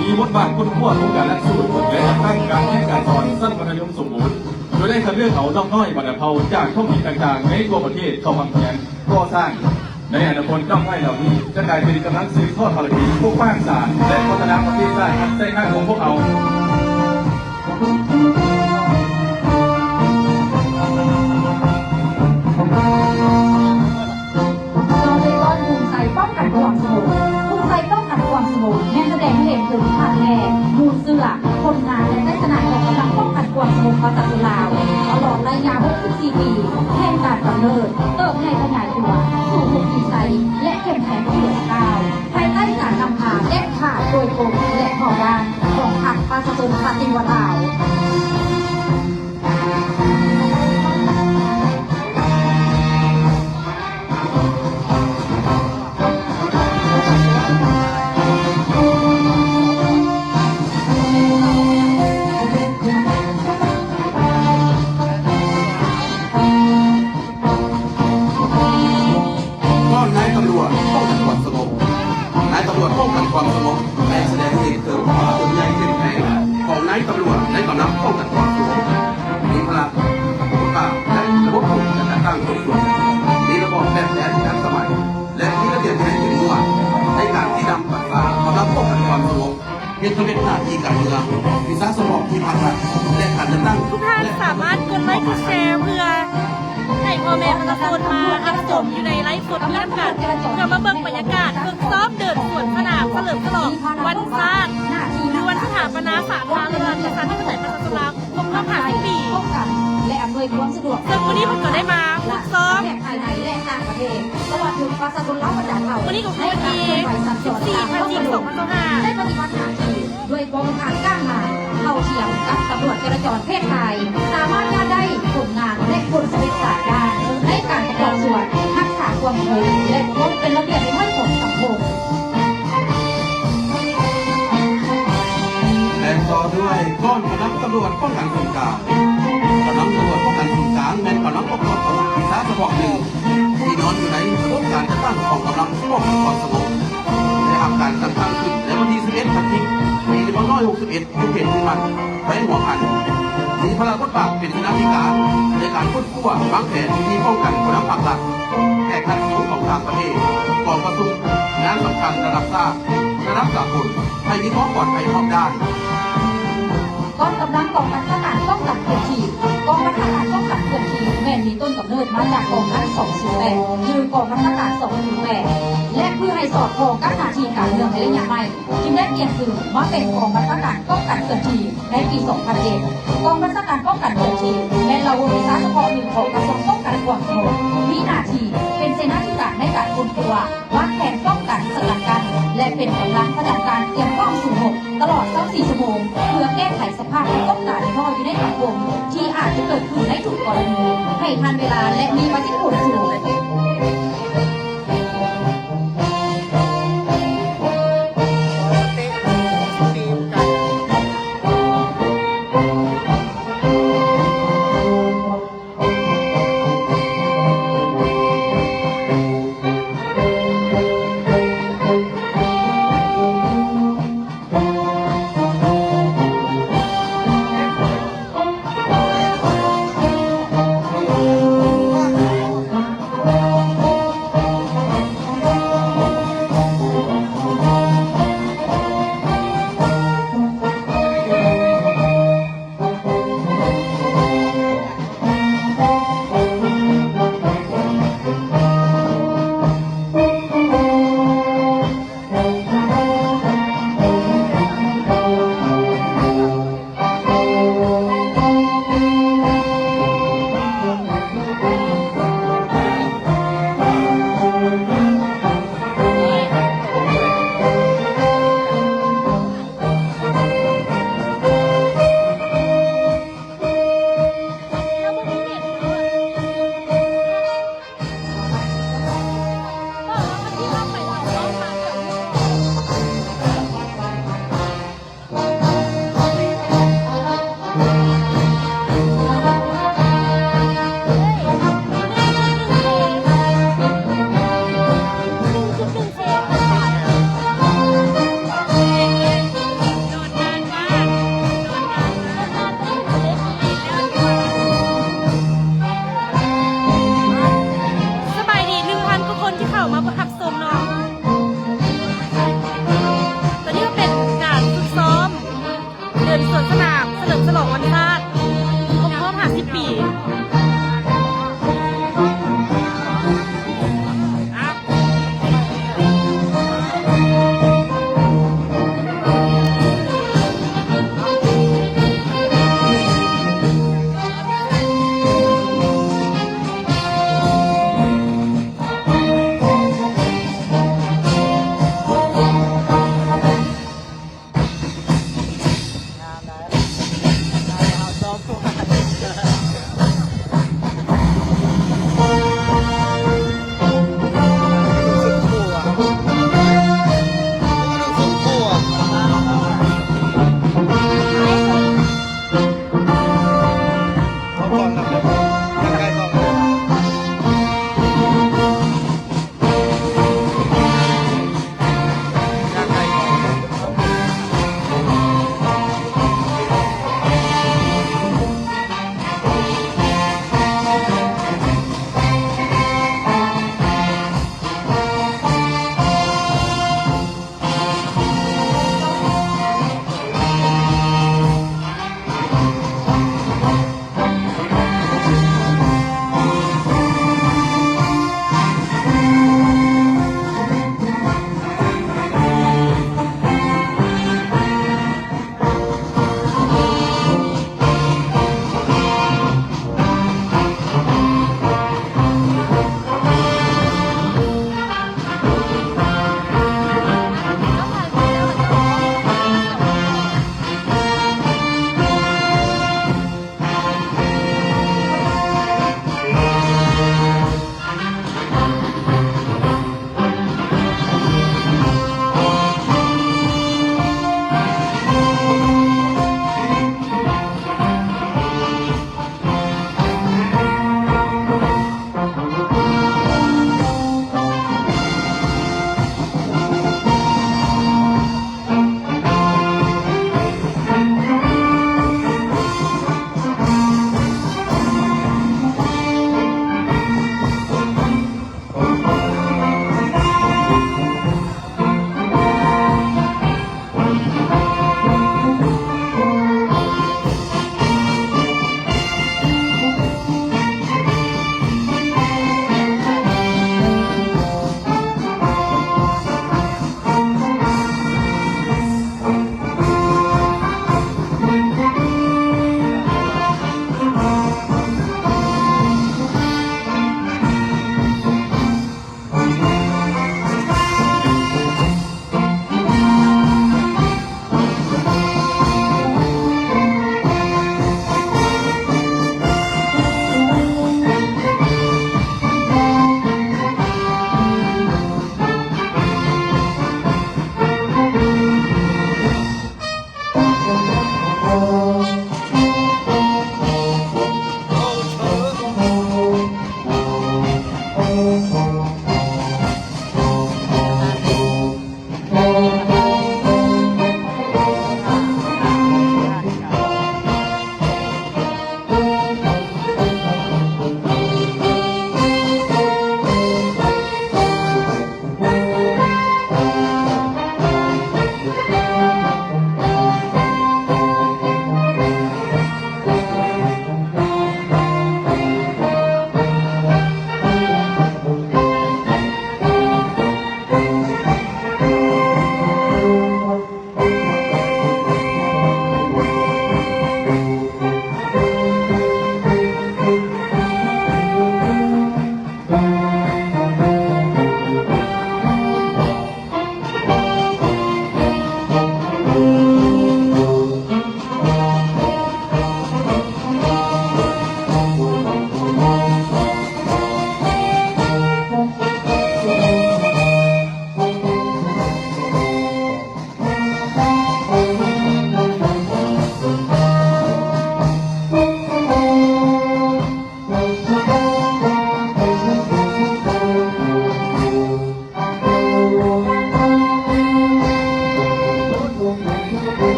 ມີບົດບາດຄົ້ນຄວ້າໂຄງການຫຼັກສູດ ແລະ ຈັດຕັ້ງການຮຽນການສອນຊັ້ນມັດທະຍົມສົມບູນ ໂດຍໄດ້ຄັດເລືອກເອົານ້ອງນ້ອຍບັນດາເຜົ່າຈາກທ້ອງຖິ່ນຕ່າງໆໃນທົ່ວປະເທດເຂົ້າຮ່ວມຮຽນ. ກໍ່ສ້າງ. ໃນອະນາຄົດ ນ້ອງນ້ອຍເຫຼົ່ານີ້ຈະກາຍເປັນກຳລັງສືບທອດພາລະກິດປົກປັກຮັກສາ ແລະ ພັດທະນາປະເທດຊາດໃນທາງຂອງພວກເຮົາ. ຕໍ່ດ້ວຍກ້ອນພູມໄຊປ້ອງກັນຄວາມສະຫງົບ. ພູມໄຊປ້ອງກັນຄວາມສະຫງົບ ແມ່ນສະແດງໃຫ້ເຫັນເຖິງທ່າແທ້, ມູນເຊື້ອ, ຜົນງານ ແລະ ໄຊຊະນະຂອງກຳລັງປ້ອງກັນຄວາມສະຫງົບຂອງປະຊາຊົນລາວ ຕະຫຼອດໄລຍະຫົກສິບສີ່ປີແຫ່ງການກຳເນີດ, ເຕີບໃຫຍ່ຂະຫຍາຍຕົວສູ່ຮຸກມີໄຊ ແລະ ເຂັ້ມແຂງທີ່ເຫຼືອກ້າວ ພາຍໃຕ້ການນຳພາເດັດຂາດໂດຍກົງ ແລະ ຮອບດ້ານຂອງພັກປະຊາຊົນປະຕິວັດລາວ. ກ້ອນນາຍຕຳຫຼວດປ້ອງກັນຄວາມສະຫງົບ. ນາຍຕຳຫຼວດປ້ອງກັນຄວາມສະຫງົບ ແມ່ນສະແດງໃຫ້ເຫັນເຖິງຄວາມເປັນໃຫຍ່ເຂັ້ມແຂງຂອງນາຍຕຳຫຼວດໃນກຳລັງປ້ອງກັນຄວາມສະຫງົບ. ມີພາລະ ບົດບາດ ແລະ ລະບົບການຈັດຕັ້ງໂດຍສົມ, ມີລະບອບແບບແຜນທີ່ທັນສະໄໝ ແລະ ມີລະບຽບວິໄນເຂັ້ມງວດໃນການຊີ້ນຳຮັກສາກຳລັງປ້ອງກັນຄວາມສະຫງົບ. ເຮັດສຳເລັດໜ້າທີ່ການເມືອງ, ວິຊາສະເພາະທີ່ພັກລັດ ແລະ ການຈັດຕັ້ງ. ທຸກທ່ານສາມາດກົດໄລກົດແຊເພື່ອໃຫ້ພໍ່ແມ່ປະຊາຊົນມາຮັບຊົມຢູ່ໃນໄລຟ໌ສົດນີ້ນຳກັນ ເພື່ອມາເບິ່ງບັນຍາກາດຝຶກຊ້ອມເດີນສວນສະໜາມສະເຫຼີມສະຫຼອງວັນຊາດ ຫຼື ວັນສະຖາປະນາສາທາລະນະລັດ ປະຊາທິປະໄຕ ປະຊາຊົນລາວ ຄົບຮອບຫ້າສິບປີ. ປ້ອງກັນ ແລະ ອຳນວຍຄວາມສະດວກ ເຊິ່ງມື້ນີ້ເພິ່ນກໍໄດ້ມາຝຶກຊ້ອມ ທັງພາຍໃນ ແລະ ຕ່າງປະເທດ ຕະຫຼອດເຖິງປະຊາຊົນລາວບັນດາເຜົ່າ ມື້ນີ້ກໍຄືວັນທີສິບສີ່ ພະຈິກ ສອງພັນຊາວຫ້າ ໄດ້ປະຕິບັດໜ້າທີ່ດ້ວຍຄວາມອາດກ້າຫານ ເທົ່າທຽມກັບຕຳຫຼວດຈະລາຈອນເພດຊາຍ ສາມາດງານໄດ້ຜົນງານ ແລະ ຜົນສຳເລັດຫຼາຍດ້ານ ໃນການປະກອບສ່ວນຮັກສາຄວາມສົງບ ແລະ ຄວາມເປັນລະບຽບຮຽບຮ້ອຍຂອງສັງຄົມ. ແລະ ຕໍ່ດ້ວຍກ້ອນກຳລັງຕຳຫຼວດປ້ອງກັນສູນກາງ. ກຳລັງຕຳຫຼວດປ້ອງກັນສູນກາງ ແມ່ນກຳລັງປະກອບອາວຸດວິຊາສະເພາະໜຶ່ງ ທີ່ນອນຢູ່ໃນລະບົບການຈັດຕັ້ງຂອງກຳລັງປ້ອງກັນຄວາມສະຫງົບ ໄດ້ຮັບການຈັດຕັ້ງຂຶ້ນໃນວັນທີສິບເອັດ ພະຈິກ ປີໜຶ່ງພັນເກົ້າຮ້ອຍຫົກສິບເອັດ ຢູ່ເຂດເຊີງໝັ້ນ ແຂວງຫົວພັນ. ມີພາລະບົດບາດເປັນຄະນາທິການໃນການຄົ້ນຄວ້າວາງແຜນວິທີປ້ອງກັນຜູ້ນຳພັກລັດ, ແຂກຮັບເຊີນຂອງຕ່າງປະເທດ, ກອງປະຊຸມ, ງານສຳຄັນລະດັບຊາດ, ລະດັບສາກົນ ໃຫ້ມີຄວາມປອດໄພຮອບດ້ານ. ກອງກຳລັງກອງບັນຊາການປ້ອງກັນເຂດທີ່ ກ ມາຈາກກອງພັນສອງສູນແປດ ຫຼື ກອງບັນຊາການສອງສູນແປດ ແລະ ເພື່ອໃຫ້ສອດຄ່ອງກັບໜ້າທີ່ການເມືອງໃນໄລຍະໃໝ່ ຈຶ່ງໄດ້ປ່ຽນຊື່ມາເປັນກອງບັນຊາການປ້ອງກັນເຄື່ອນທີ່ໃນປີສອງພັນເຈັດ. ກອງບັນຊາການປ້ອງກັນເຄື່ອນທີ່ແມ່ນລະບົບວິຊາສະເພາະໜຶ່ງຂອງກະຊວງປ້ອງກັນຄວາມສະຫງົບ, ມີໜ້າທີ່ເປັນເສນາທິການໃນການຄົ້ນຄວ້າ, ວາງແຜນປ້ອງກັນ, ສະກັດກັ້ນ ແລະ ເປັນກຳລັງປະຈຳການຕຽມພ້ອມສູ້ຮົບຕະຫຼອດຊາວສີ່ຊົ່ວໂມງ ເພື່ອແກ້ໄຂສະພາບປາກົດການຕໍ່ຢູ່ໃນສັງຄົມທີ່ອາດຈະເກີດຂຶ້ນໃນທຸກກໍລະນີ ໃຫ້ທັນເວລາ ແລະ ມີປະສິດທິຜົນສູງ. ສະບາຍດີ ໜຶ່ງພັນກວ່າຄົນທີ່ເຂົ້າມາຮັບຊົມເນາະ. ຕອນນີ້ກໍເປັນການຝຶກຊ້ອມເດີນສວນສະໜາມ ສະເຫຼີມສະຫຼອງວັນຊາດຄົບຮອບຫ້າສິບປີ.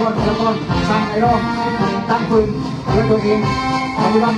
ລະກອນ ສ້າງໄອດອລ ຕັ້ງຟືນດ້ວຍຕົວເອງ ປະຕິບັດ.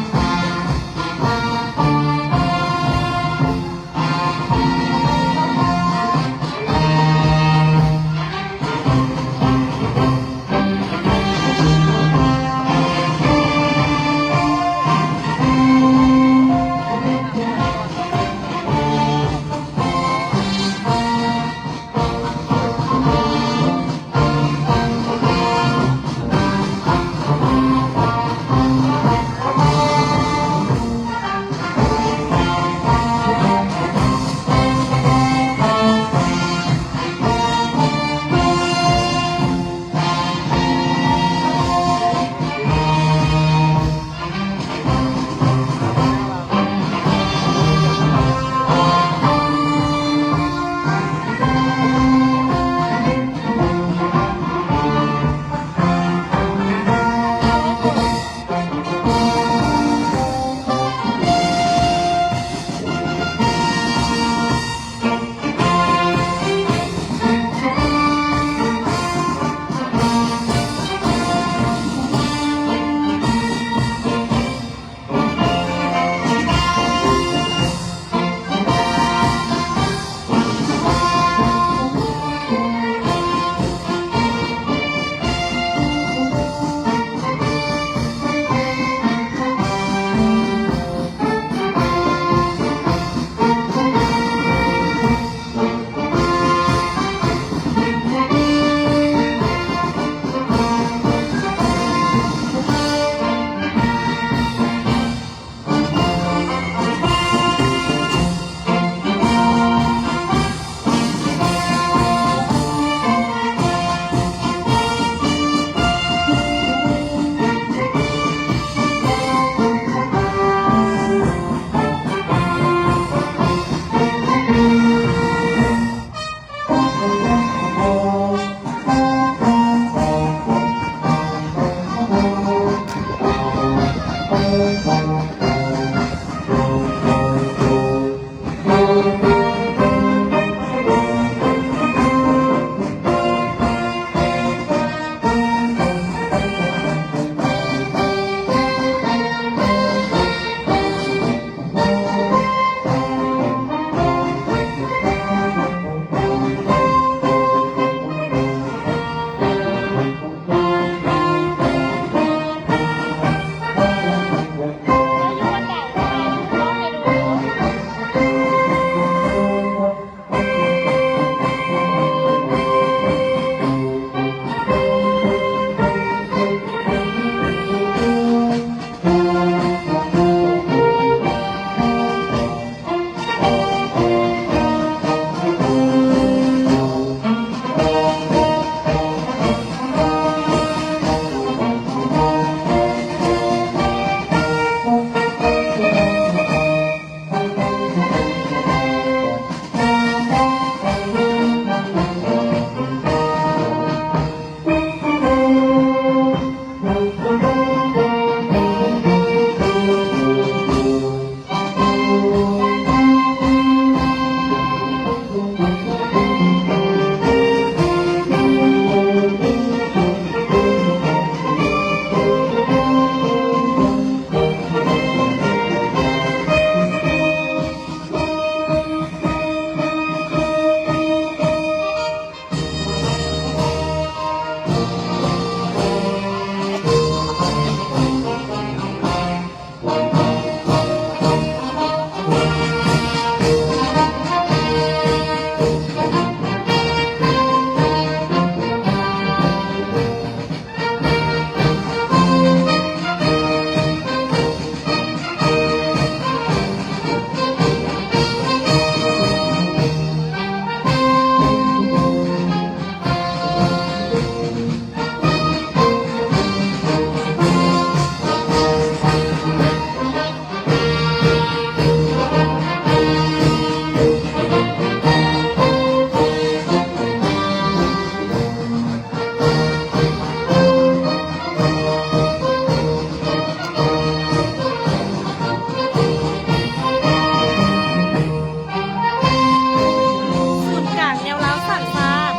ສູນກາງແນວລາວສ້າງຊາດ.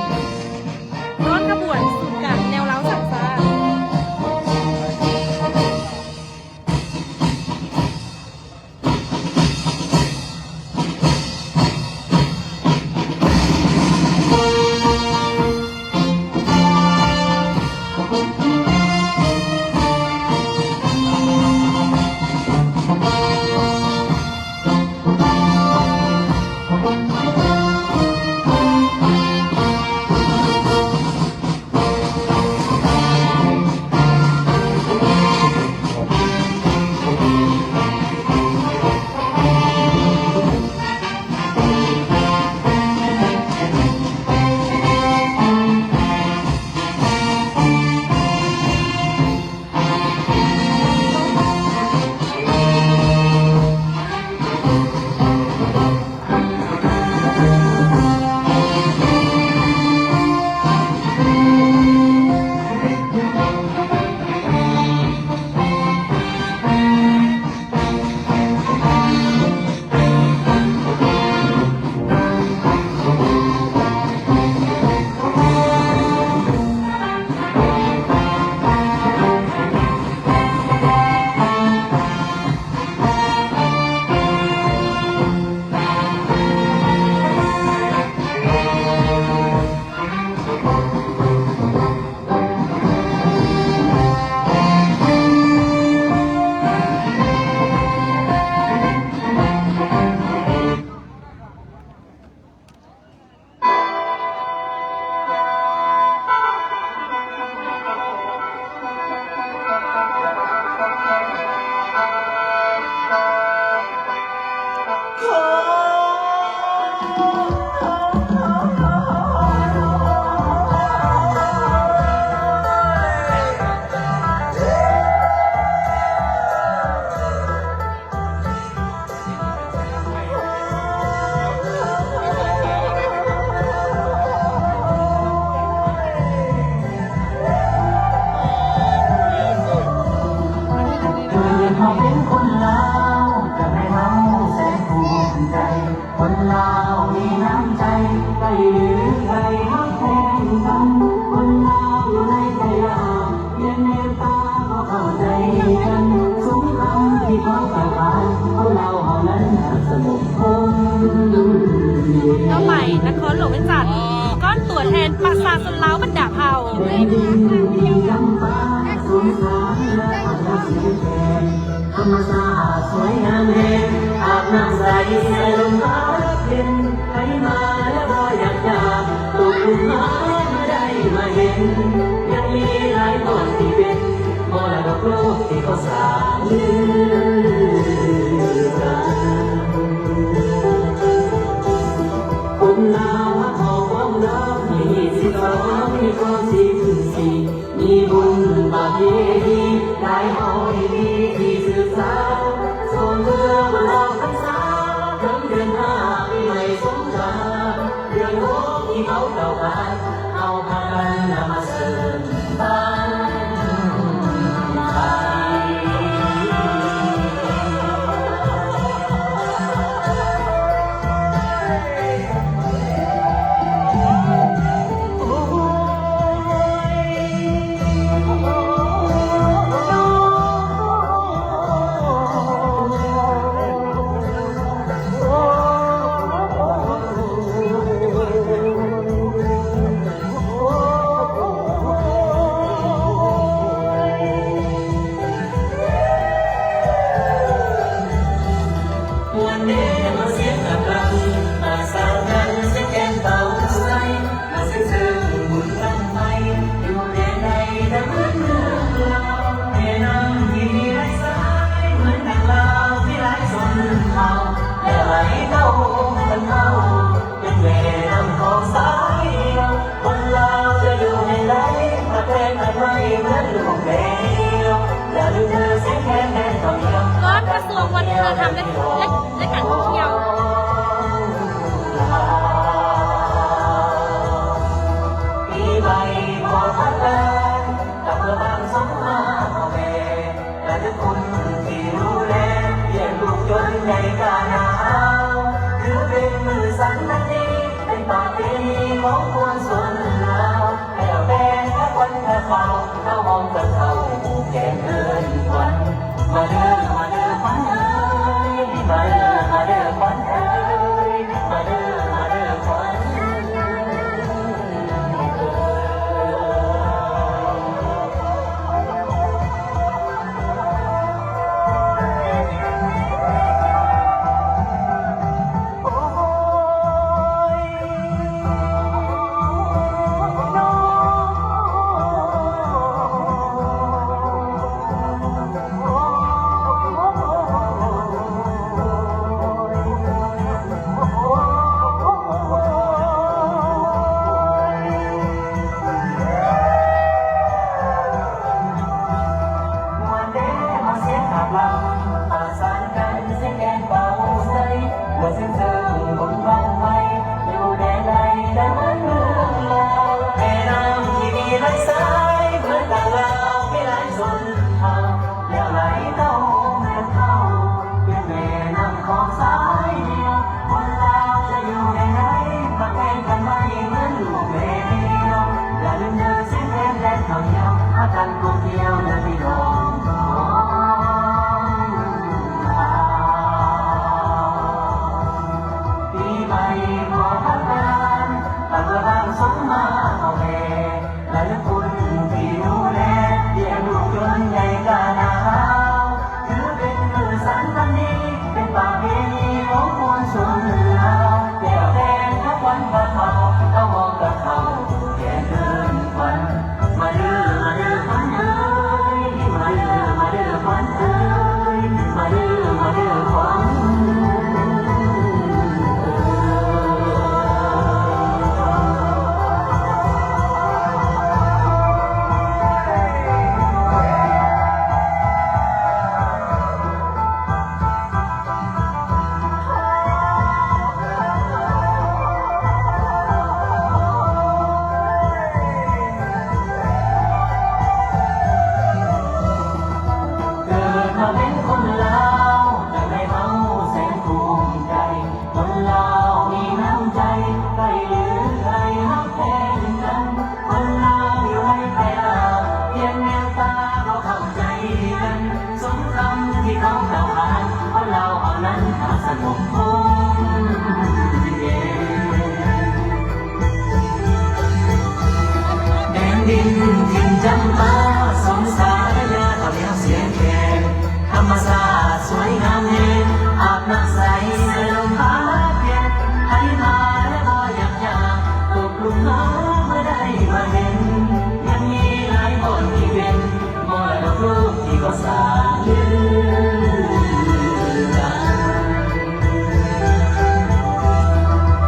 ຍ້ອນຂະບວນສູນກາງແນວລາວສ້າງຊາ ຕໍ່ໄປ ນະຄອນຫຼວງວຽງຈັນ ກ້ອນຕົວແທນປະຊາຊົນລາວບັນດາເຜົ່າ. ທຳມະຊາດສວຍງາມແຮງ ອາບນ້ຳໃສ ໃສ່ລົມພັດເຢັນ ໃຜມາແລ້ວບໍ່ຢາກຈາກ ຕົກຫຼຸມມາເມື່ອໃດມາເຫັນ ຍັງມີຫຼາຍບ່ອນທີ່ເປັນ ມໍລະດົກໂລກທີ່ເຂົາສ້າງເຫຼືອກັນ. ຄົນລາວຮັກເຮົາຄວາມງາມ ມີສິດສອງ ມີຄວາມສິດສີ່ ມີບຸນປະເພນີ ຫຼາຍຮ້ອຍປີທີ່ສືບສານ ຊ່ວງເດືອນອອກພັນສາ ເຖິງເດືອນຫ້າ ປີໃໝ່ສົງການ ເດືອນຫົກທີ່ເຂົາເຈົ້າຂານ ເຮົາພາກັນນຳມາເສີມບານໃໝ່. ກະຊວງວັດທະນະທຳ ແລະ ແລະ ແລະ ການທ່ອງທ່ຽວ. ລະລຶກຄຸນທີ່ດູແລລ້ຽງລູກຈົນໃຫຍ່ກາໜາວ ຖືເປັນມື້ສັນອັນດີ ເປັນປະເພນີຂອງຄົນຊົນລາວ ແລ້ວແຕ່ນະຄວັນນະເຂົາ ເຮົາຮ້ອງກັນເຂົ້າ ແກນເດີນວັນ ມາເດີ ມາເດີຂວັນເອີຍ ມາເດີ ມາເດີຂວັນເອີຍ ມາເດີ ມາເດີຂວັນເອີຍ. ນັ້ນຫາສະຫງົບຄົນເຢັນ ແດນດິນຖິ່ນຈຳປາ ສົງສາລະຍາ ຂະແມວສຽງແຄນ ທຳມະຊາດສວຍງາມແຮງ ອາບນ້ຳໃສ ໃສ່ລົມພັດເຢັນ ໃຜມາແລ້ວບໍ່ຢາກຈາກ ຕົກລຸມມາເມື່ອໃດມາເຫັນ ຍັງມີຫຼາຍບ່ອນທີ່ເປັນ ມໍລະດົກໂລກທີ່ບໍ່ສາເຫຼືອກັນ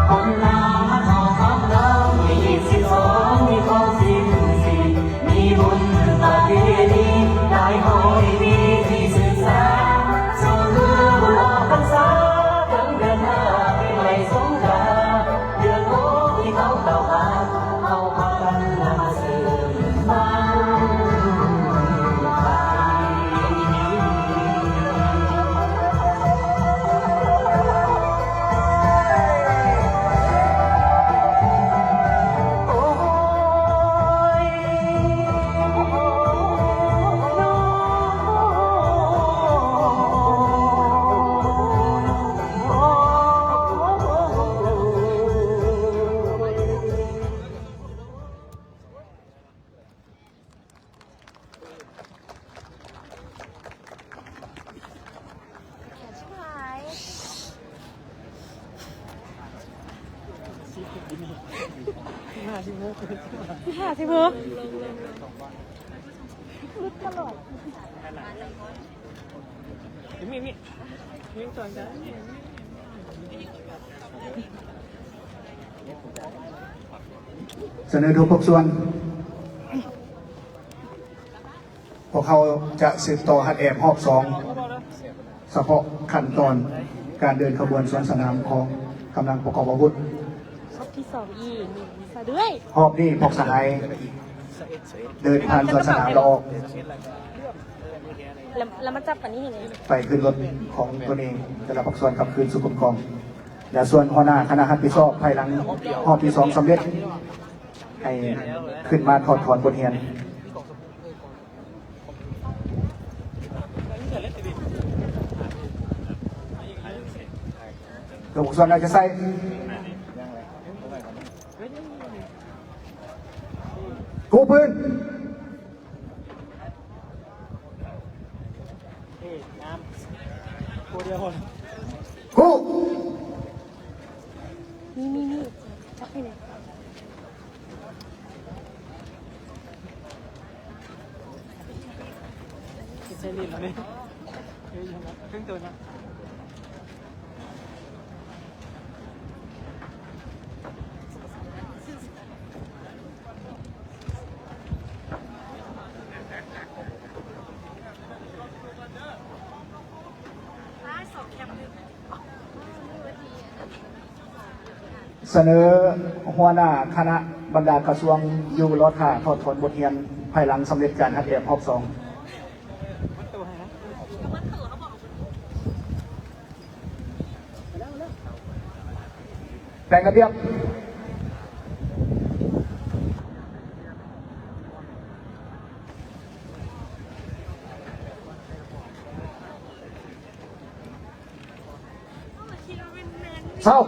ຄົນລາວມັນເຮົາຂອງເຮົາມີສິບສອງ ມີຂອງສິບສີ່ ມີບຸນປະເພນີຫຼາຍຮ້ອຍປີທີ່ສືບສານ ສອງຄືບຸນອອກພັນສາ ເຖິງເດືອນຫ້າປີໃໝ່ສົງການ ເດືອນຫົກທີ່ເຂົາກ່າວຂານ ເຮົາພາກັນນຳມາເສີມບາງໄປ. ສະເໜີທຸກພາກສ່ວນ. ພວກເຮົາຈະສືບຕໍ່ຮັດແອບຮອບສອງ ສະເພາະຂັ້ນຕອນການເດີນຂະບວນສວນສະໜາມຂອງກຳລັງປະກອບອາວຸດ. ຮອບທີ່ສອງອີກ ສະເດືອຍ. ຮອບນີ້ພວກສະຫາຍເດີນຜ່ານສວນສະໜາມລະອອກ ແລ້ວ ແລ້ວມາຈັບອັນນີ້ໃຫ້ແດ່ ໄປຂຶ້ນລົດຂອງຕົນເອງ ແຕ່ລະພາກສ່ວນກັບຄືນສູ່ກົມກອງ ແລະ ສ່ວນຫົວໜ້າຄະນະຮັບຜິດຊອບ ພາຍຫຼັງຮອບທີສອງສຳເລັດ ໃຫ້ຂຶ້ນມາຖອດຖອນບົດຮຽນ. ໂຕອັກສອນອາດຈະໃສ່ ກູ້ພື້ນ. ນີ້ງາມ ໂຕດຽວ ກູ້. ນີ້ ນີ້ ນີ້ ຈັບໃຫ້ແດ່. ໃສ່ຫຼິ້ນແລ້ວເດ້ ເອີ ເຖິງໂຕນະ. ສະເໜີຫົວໜ້າຄະນະບັນດາກະຊວງຢູ່ລໍຖ້າຖອດຖອນບົດຮຽນ ພາຍຫຼັງສຳເລັດການຮັດແອບຮອບສອງ. ແບ່ງລະບຽບ. ເຊົາ.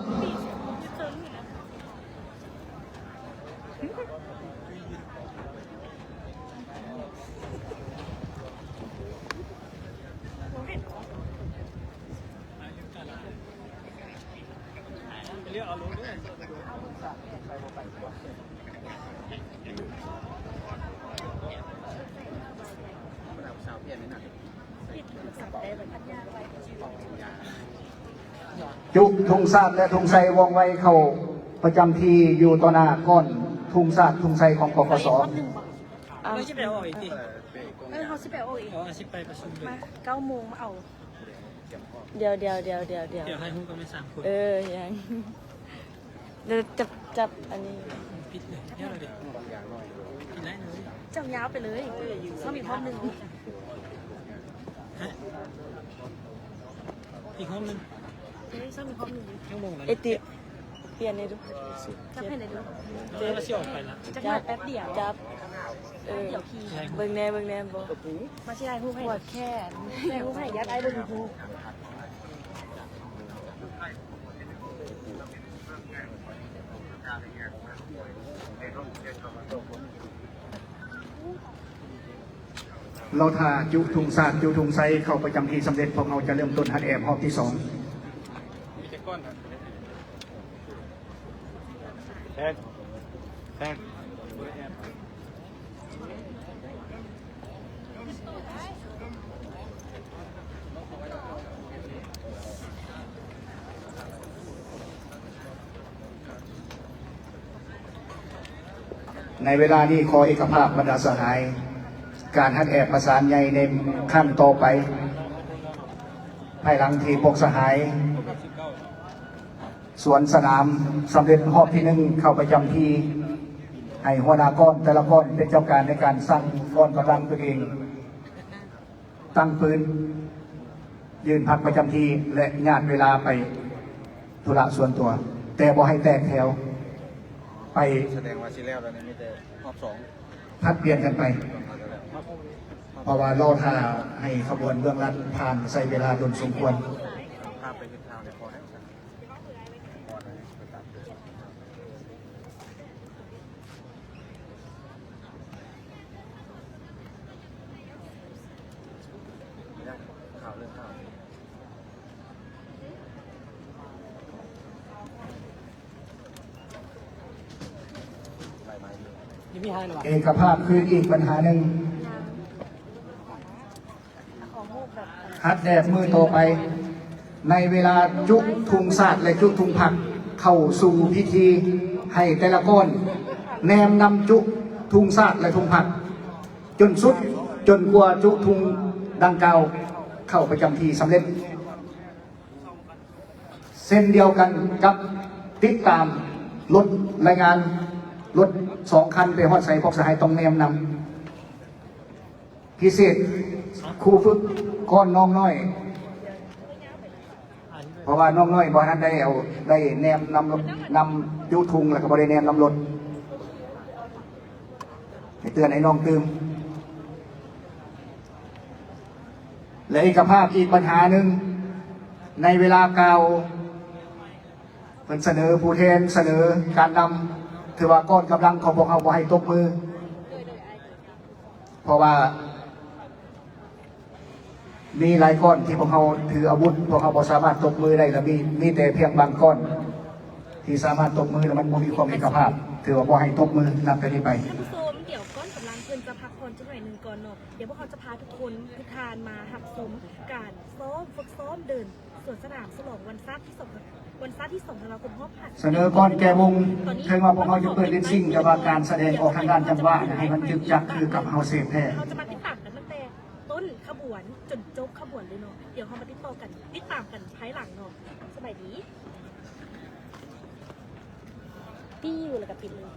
ຈຸທຸງຊາດ ແລະ ທຸງໄຊວ່ອງໄວເຂົ້າປະຈຳທີ່ຢູ່ຕໍ່ໜ້າກ້ອນທຸງຊາດທຸງໄຊຂອງ ປກສ. ເຮົາຊິໄປເອົາອີກຕິ ເອີ ເຮົາຊິໄປເອົາອີກ ເອີ ເຮົາຊິໄປປະຊຸມເລີຍ ມາເກົ້າໂມງມາເອົາ. ດຽວ ດຽວ ດຽວ ດຽວ ດຽວ ດຽວ ຖ່າຍຮູບກັນໄປສາມຄົນ ເອີ ຍັງ ດຽວຈັບ ຈັບອັນນີ້ ປິດເລີຍ ຍາວເລີຍ ປິດໄດ້ເລີຍ ເຈົ້າຍາວໄປເລີຍ ຊ້ອມອີກຮອບໜຶ່ງ ຮະ ອີກຮອບໜຶ່ງ ເອີ ຊ້ອມອີກຮອບໜຶ່ງ ຍັງໂມງລະ ເອຕິ ປ່ຽນໃຫ້ດູ ຈັບໃຫ້ໜ່ອຍດູ ເອີ ວ່າຊິອອກໄປລະ ຈັກໜ້ອຍແປັບດຽວ ຈັບ ເອີ ແປັບດຽວພີ້ ເບິ່ງແດ່ ເບິ່ງແດ່ ບໍ່ ມາຊິຖ່າຍຮູບໃຫ້ ປວດແຂນ ຖ່າຍຮູບໃຫ້ ຢາກອ້າຍເບິ່ງຮູບ. ລໍຖ້າຈຸທຸງຊາດ ຈຸທຸງໄຊເຂົ້າປະຈຳທີ່ສຳເລັດ, ພວກເຮົາຈະເລີ່ມຕົ້ນຮັດແອບຮອບທີສອງ. ໃນເວລານີ້ຂໍເອກະພາບບັນດາສະຫາຍ, ການຮັດແອບປະສານໃຫຍ່ໃນຄັ້ງຕໍ່ໄປ, ພາຍຫຼັງທີ່ພວກສະຫາຍ ສວນສະໜາມສຳເລັດຮອບທີໜຶ່ງເຂົ້າປະຈຳທີ່, ໃຫ້ຫົວໜ້າກອງແຕ່ລະກອງເປັນເຈົ້າການໃນການສັ່ງກອງກຳລັງຕົນເອງຕັ້ງປືນ, ຢືນພັກປະຈຳທີ່ ແລະ ຍາດເວລາໄປທຸລະສ່ວນຕົວ, ແຕ່ບໍ່ໃຫ້ແຕກແຖວໄປ. ສະແດງວ່າຊິແລ້ວແລ້ວນີ້ ມີແຕ່ຮອບສອງ ຜັດປ່ຽນກັນໄປ, ເພາະວ່າລໍຖ້າໃຫ້ຂະບວນເບື້ອງລັດຜ່ານໃຊ້ເວລາດົນສົມຄວນ. ພາໄປເຮັດຂ່າວໃນຂໍ້ໃດ? ເອກະພາບຄືນອີກບັນຫາໜຶ່ງ. ຮັດແອບມື້ຕໍ່ໄປ, ໃນເວລາຈຸທຸງຊາດ ແລະ ຈຸທຸງພັກເຂົ້າສູ່ພິທີ, ໃຫ້ແຕ່ລະກອງແນມນຳຈຸທຸງຊາດ ແລະ ທຸງພັກ ຈົນສຸດ, ຈົນກວ່າຈຸທຸງດັ່ງກ່າວເຂົ້າປະຈຳທີ່ສຳເລັດ. ເຊັ່ນດຽວກັນກັບຕິດຕາມລົດລາຍງານ, ລົດສອງຄັນໄປຮອດໃສ ພວກສະຫາຍຕ້ອງແນມນຳ. ພິເສດ ຄູຝຶກກ່ອນນ້ອງນ້ອຍ, ເພາະວ່ານ້ອງນ້ອຍບໍ່ທັນໄດ້ເອົາ ໄດ້ແນມນຳ ນຳຢູ່ທຸງ ແລ້ວກໍບໍ່ໄດ້ແນມນຳລົດ, ໃຫ້ເຕືອນໃຫ້ນ້ອງຕື່ມ. ແລະ ເອກະພາບອີກບັນຫາໜຶ່ງ, ໃນເວລາກ່າວ ເພິ່ນສະເໜີຜູ້ແທນ, ສະເໜີການນຳ, ຖືວ່າກອງກຳລັງຂອງພວກເຮົາບໍ່ໃຫ້ຕົບມື, ເພາະວ່າມີຫຼາຍກອງທີ່ພວກເຮົາຖືອາວຸດ, ພວກເຮົາບໍ່ສາມາດຕົບມືໄດ້, ແລະ ມີ ມີແຕ່ພຽງບາງກອງທີ່ສາມາດຕົບມື, ແລະ ມັນບໍ່ມີຄວາມເອກະພາບ, ຖືວ່າບໍ່ໃຫ້ຕົບມືນັບແຕ່ນີ້ໄປ. ທ່ານຜູ້ຊົມ, ດຽວກອງກຳລັງເພິ່ນຈະພັກຜ່ອນຈັກໜ້ອຍໜຶ່ງກ່ອນເນາະ, ດຽວພວກເຮົາຈະພາທຸກຄົນ, ທຸກທ່ານມາຮັບຊົມການຊ້ອມ, ຝຶກຊ້ອມເດີນ ສວນສະໜາມສະຫຼອງວັນຊາດທີສອງ ວັນຊາດທີສອງທັນວາຄົມຮອບຫ້າສິບ ສະເໜີກ່ອນແກ່ວົງ, ເຖິງວ່າພວກເຮົາຈະເປີດລິບຊິງ, ແຕ່ວ່າການສະແດງອອກທາງດ້ານຈັງຫວະໃຫ້ມັນຈຶກຈັກຄືກັບເຮົາເສບແທ້. ເຮົາຈະມາຕິດຕາມກັນຕັ້ງແຕ່ຕົ້ນຂະບວນຈົນຈົບຂະບວນເລີຍເນາະ. ດຽວເຮົາມາຕິດຕໍ່ກັນ, ຕິດຕາມກັນພາຍຫຼັງເນາະ. ສະບາຍດີ. ປີ້ຢູ່ແລ້ວກໍປິດເລີຍ.